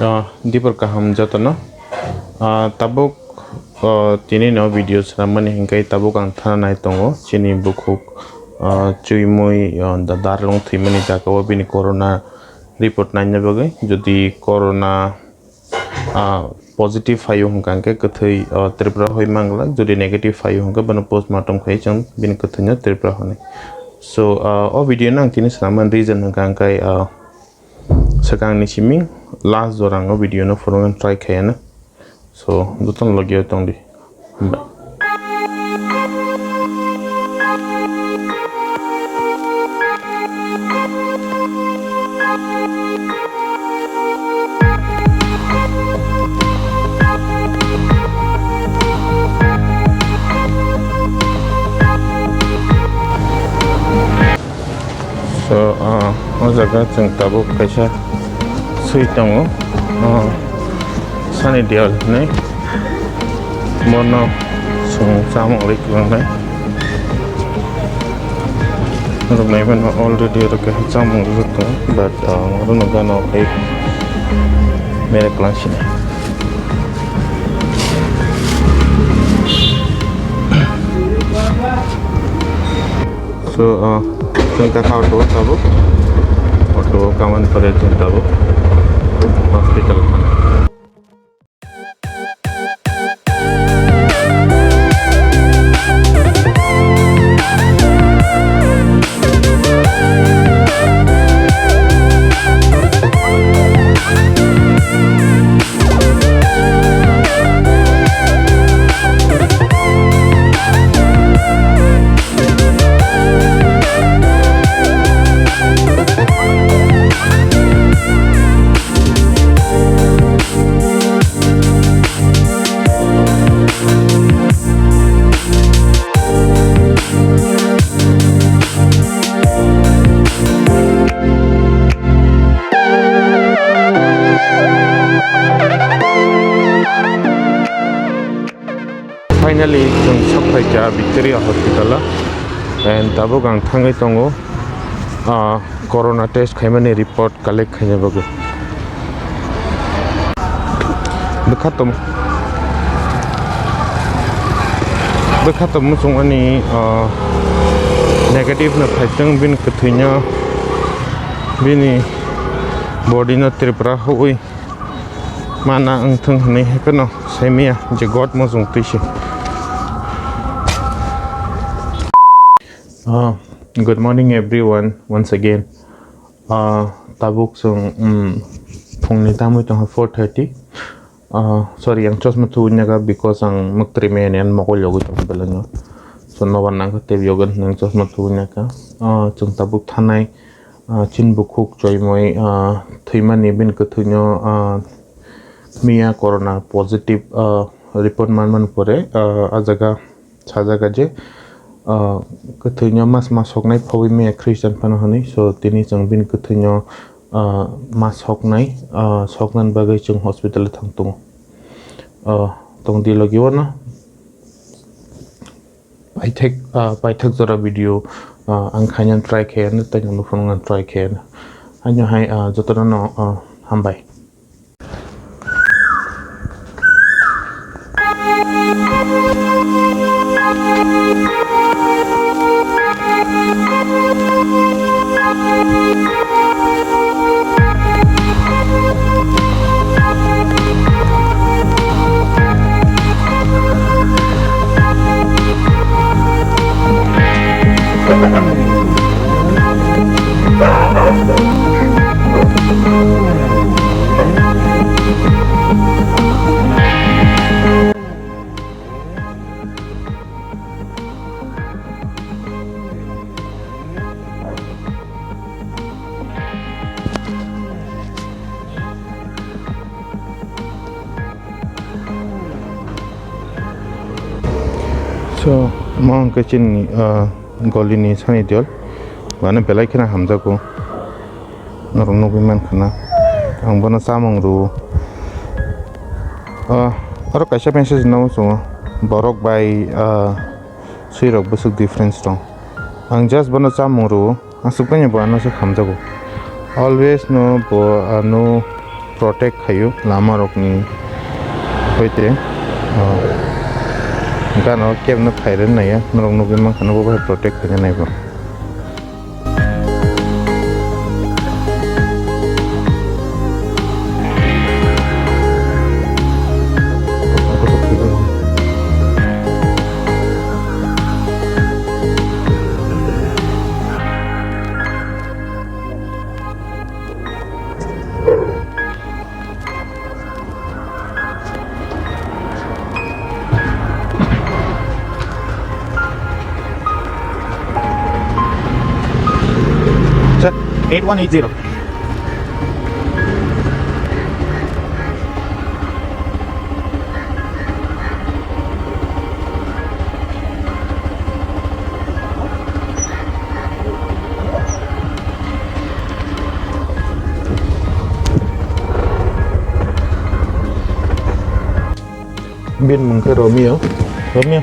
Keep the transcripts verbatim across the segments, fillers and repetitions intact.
Ah, dipor kaham jotono. Ah, tabuk, ah, tini no video swnamani hingkai tabuk ang thana nai tongo. Chini bukhuk, ah, chuimui, ah, da-, darlung thwimani jaga o bini corona report naina bagwi. Jodi corona, ah, positive phaio hwnkha hwnkhe kwthwi, ah, Tripura hoi manglak. Jodi negative phaio hwnkhe bono postmortem khai chwng bini kwthwino Tripura hwnwi. So, ah, o video no ang tini swnamani reason hwnkha hwnkhe, ah, swkangni siming last jora ang o video no phunukna try khaiyano. So, jotono logi o tongdi. Hambai. So, ah, o jaga chwng tabuk kaisa swi tongo, ah, Sunny Deol hinwi. Bono chwng chamung rwi kwlangnai. Noroknai phano already oro kaisa chamung rijak tongo, but, ah, oro no gana o khai mere kwlangsinai. So, uh, chwng ta kha auto o tabuk. Auto o kamani pore chwng tabuk hospital thana. Finally, chwng sokphaikha Victoria Hospital o, and tabuk ang thangwi tongo, ah, corona test khaimani report collect khaina bagwi. Bwkha tom-, bwkha tongmung chwng ani, ah, negative no phaitwng bini kwthwino, bini body no Tripura hoi mana wngthwng hwnwi haikhe no saimaya je God mojong twi se. Ah, good morning everyone once again. Ah, tabuk chwng, um, phungni tamwi tongkha four thirty. Ah, sorry, ang chosma thubui naka because ang mwktwi maya ni ani mokol yogwi tongkha belai no. So nobar nangkha tei yogwi ang chosma thubui naka. Ah, chwng tabuk thanai, ah, chini bukhuk choimoi, ah, thwimani bini kwthwino, ah, miya corona positive, ah, report manmani pore, ah, ah jaga sajak je, ah, kwthwino mas ma soknai phobwi miya Christian phano hwnwi. So tini chwng bini kwthwino, ah, ma soknai, ah, soknani bagwi chwng hospital o thang tongo. Ah, tongdi logi o no. Paithak, ah, paithak jora video, ah, ang khaina try khaiyano, tei nokno phunukna try khaiyano. Haino hai, ah, jotono no, ah, hambai. So, omo hwnkhe chini, ah, golini Sunny Deol. Mane belai kheno hamjago. Norok nugwi mankha na. Ang bono chamung rwo. Ah, oro kaisa message no chungo. Borok bai, ah, swirok bwswk difference tong. Ang just bono chamung rwo. Aswk bai bo ano se hamjago. Always no bo ano protect khaio lama rokni hoite, ah, gana o kebno phairwi naiya, norok nugwi mankha, nobo bai protect khaina naibo. Sir, eight one eight zero. Bini mung khe Romeo. Romeo.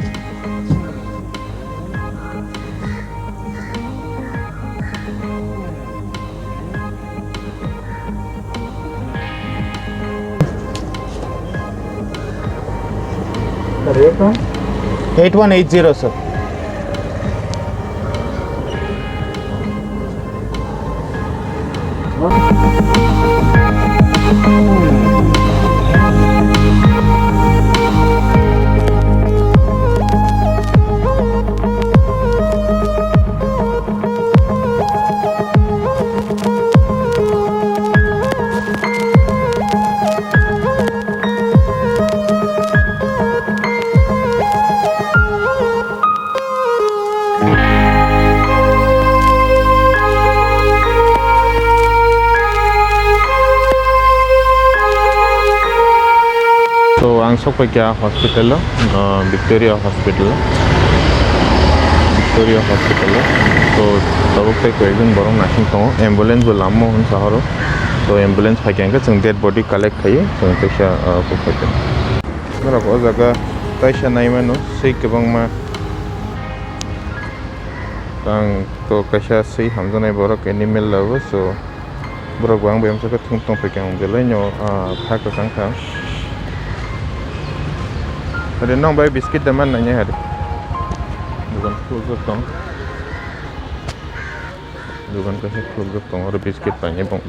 Eight one eight zero, sir. So, ang sokpaikha hospital o, uh, Victoria Hospital o, Victoria Hospital o. So, tabuk tei koyekjon borok naising tongo, ambulance bo lama o hwn sahoro. So, ambulance phaikha hwnkhe chwng dead body collect khaiwi chwng teisa, uh, bukhaikha. Norok o jaga taisa nai mano, swi kwbangma. Ang to kaisa swi hamjaknai borok animal labo, so borok bo ang bai masa khe thung tong phaikha, ang belai no, ah, kha kwchang kha. Hari nong bai biscuit da man nai hari. Dukan khulujak tong. Dukan kaisa khulujak tong, oro biscuit painai bong.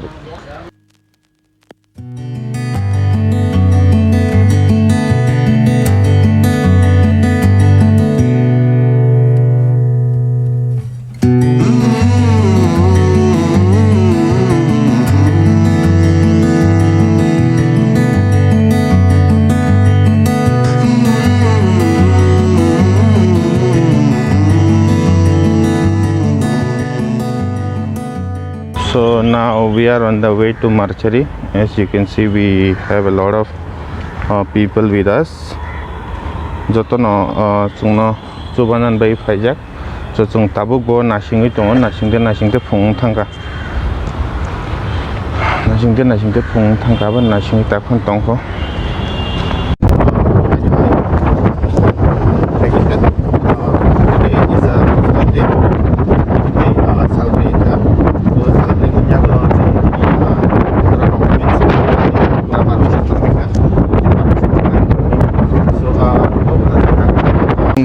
So now we are on the way to mortuary. As you can see, we have a lot of, uh, people with us. Jotono, uh, chwngno chubanan bai phaijak. So chwng tabuk bo nasingwi tongo, nasingde nasingde phung thangkha. Nasingde nasingde phung thangkha, abo nasingwi takhon tongkho.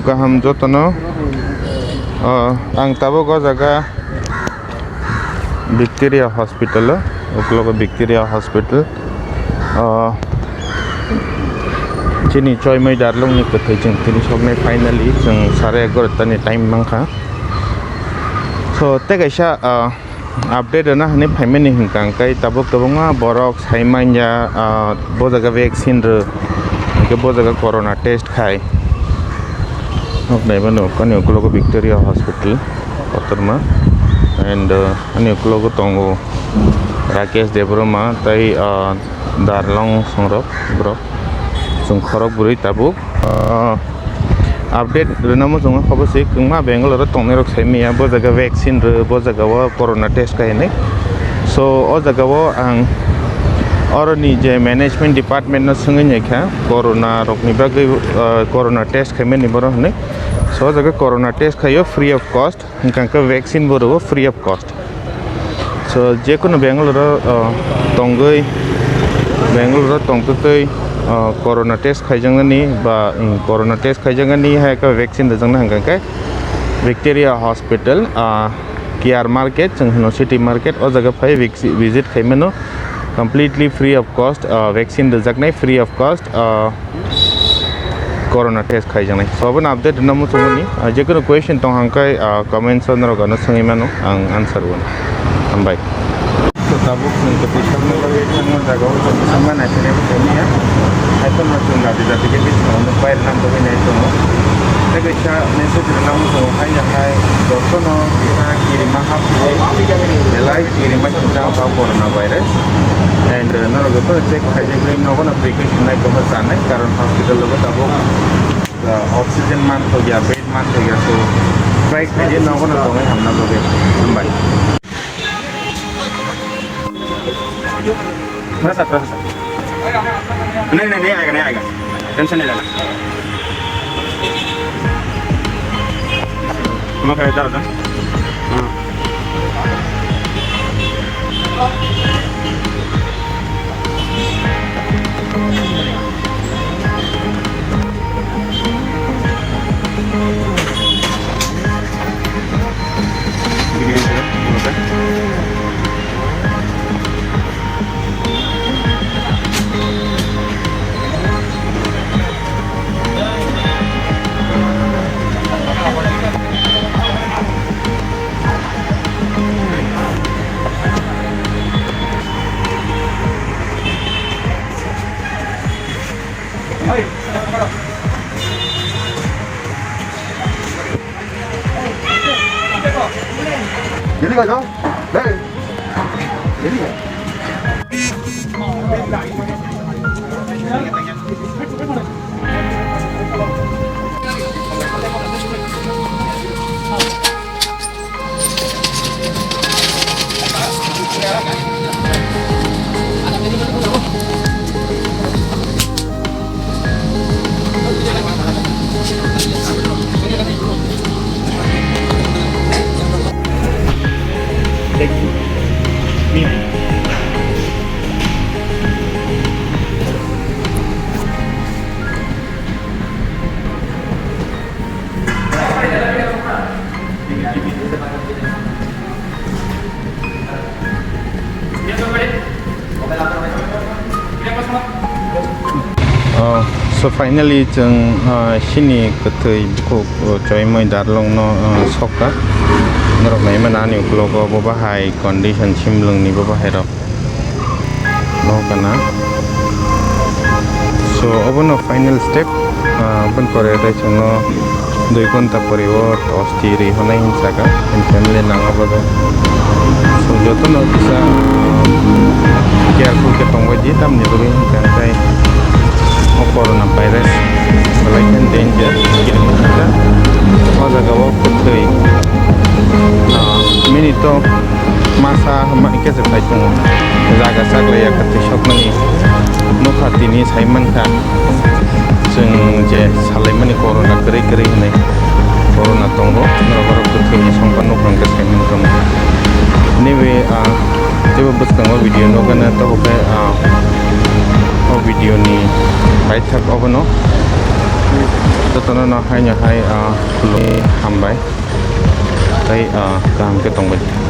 Kaham jotono, ah, ang tabuk o jaga Victoria Hospital o, uklogo Victoria Hospital. Ah, chini choimai darlong ni kwthwi chwng tini soknai, finally chwng sare egarota ni time mankha. So, tei kaisa, ah, update rwna hwnwi phaimani hwnkha, hwnkhe tabuk kwbangma borok saimanya, ah, bo jaga vaccine rw, hwnkhe bo jaga corona test khai. Nok naimano ani ukologo Victoria Hospital kotorma, and, ah, ani ukologo tongo Rakesh Debbarma tei, ah, Darlong songrok borok. Chwng khorok bwrwi tabuk, ah, update rwna muchungo, obo se kwbangma Bangalore o tongnai rok sai manya, bo jaga vaccine rw, bo jaga o corona test khai hinwi. So, o jaga o ang oroni je management department no swngwi naikha, corona rokni bagwi, ah, corona test khaimani borok hinwi. So, o jaga corona test khaio free of cost. Hwnkha khe vaccine bo rwo free of cost. So, jekunu Bangalore o, o, tongwi, Bangalore o tongtwtwi, ah, corona test khaijaknani ba, mm, corona test khaijaknani hai khe vaccine rijaknai hwnkha khe Victoria Hospital, ah, K R Market, chwng hwno City Market, o jaga phai vixi-, visit khaimano completely free of cost, ah, vaccine rijaknai free of cost, ah, corona test khaijaknai. So, aboni update rwna muchungmani, ah, jekunu question tong hang khe, ah, comments o norok ano swngwi mano, ang answer rwno. Hambai. So, tabuk chwng kwtwi sakno bagwi thangma jaga o chwng swngma naisani bo tongya. Haiphano chwng dati dati khe bisi tongo, bai rwna bagwi nai tongo. Tei kaisa message rwna muchungo, haino hai jotono kisa kirima hapwi belai kirima sijak o corona virus. And, uh, norok joto check khaijagwi nogo no precaution nai tongma chanai, karon hospital o tabuk, uh, oxygen manthokya, bed manthokya, so try khaidi nogo no tongwi hamna bagwi. Hambai. थोड़ा सा, थोड़ा सा। नहीं, नहीं, नहीं आएगा, नहीं आएगा। टेंशन नहीं लेना। मैं खरीदा था। हाँ। Oh, so finally chwng, ah, chini kwthwi bukhuk, oh, Choimoi Darlongno, ah, sokha. Norok naimani ani uklogo bo bahai condition, simlwngni bo bahai rok. Bo kana. So, obono final step, ah, aboni pore tei chwngno dui ghonta pore o tosti ri honai hinwi saka, in family nang obo de. So, jotono kisa, ah, careful khe tongbai di, tamni bagwi hinkha tei o corona virus belai khe danger, kiri muchungkha. O jaga o kwthwi, ah, minute o masa hwnmani khe se phai tongo. Jaga chaklai ya kwthwi sokmani nokha tini sai mankha. Chwng je salaimani corona kwrwi kwrwi hwnwi corona tongo. Norok oro kwthwini songkha nukha hwnkhe saiman tongo. Nini, ah, teibo bwskango video nukgana tabuk khe, ah, o video ni paithak obono. Jotono no haino hai, ah, khulumui hambai. Tei, ah, kaham khe tongbai.